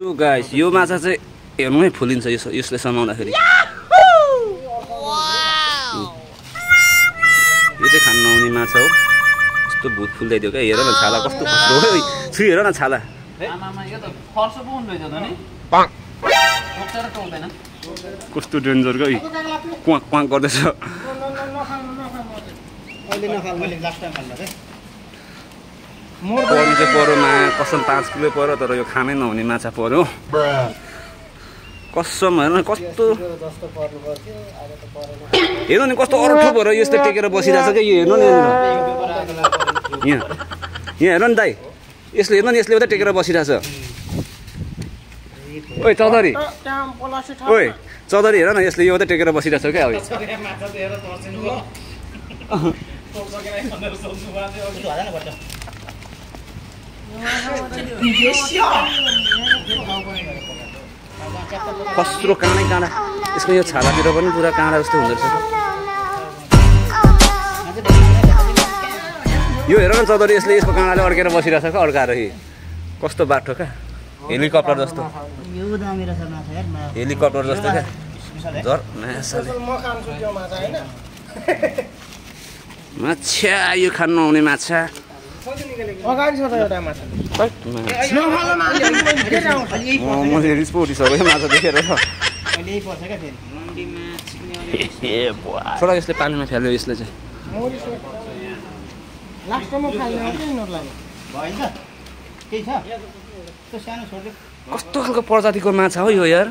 Guys यो माछा चाहिँ हेर्नुमै फुलिन्छ यसले समाउँदाखेरि। यो चाहिँ खान नहुने माछा हो। यस्तो भुत फुल्दै दियो क्या। हेर न छाला कस्तो खस्रो हो। छु हेर न छाला। कस्तो डेन्जर क्या। क्वाक क्वाक गर्दैछ। पर्नु चाहिँ परोमा कसम 5 किलो पर्यो तर यो खानै नहुने माछा पर्यो। कसम हेर्नु कस्तो हेर्नु नि कस्तो अरठो भएर यस्तो टेकेर बसिरहेछ क्या। यो हेर्नु नि यहाँ हेर्नु नि दाइ यसले हेर्नु नि यसले उता टेकेर बसिरहेछ। ओइ चौधरी ओइ चौधरी हेर न यसले यो उता टेकेर बसिरहेछ क्या। खस्रो काँडै काँडा यसको यो छालातिर पनि पुरा काँडा जस्तो हुँदो रहेछ। यो हेर न चौधरी यसले यसको काँडाले अड्केर बसिरहेछ क्या। अड्काएर कस्तो बाटो क्या। हेलिकप्टर जस्तो हेलिकप्टर जस्तो क्या। झर माछा यो खान नहुने माछा। मैले रिस पो उठिसक्यो माछा देखेर। छोरा यसले पानीमा फ्याल्यो यसले चाहिँ। कस्तो खालको प्रजातिको माछा हो यो यार।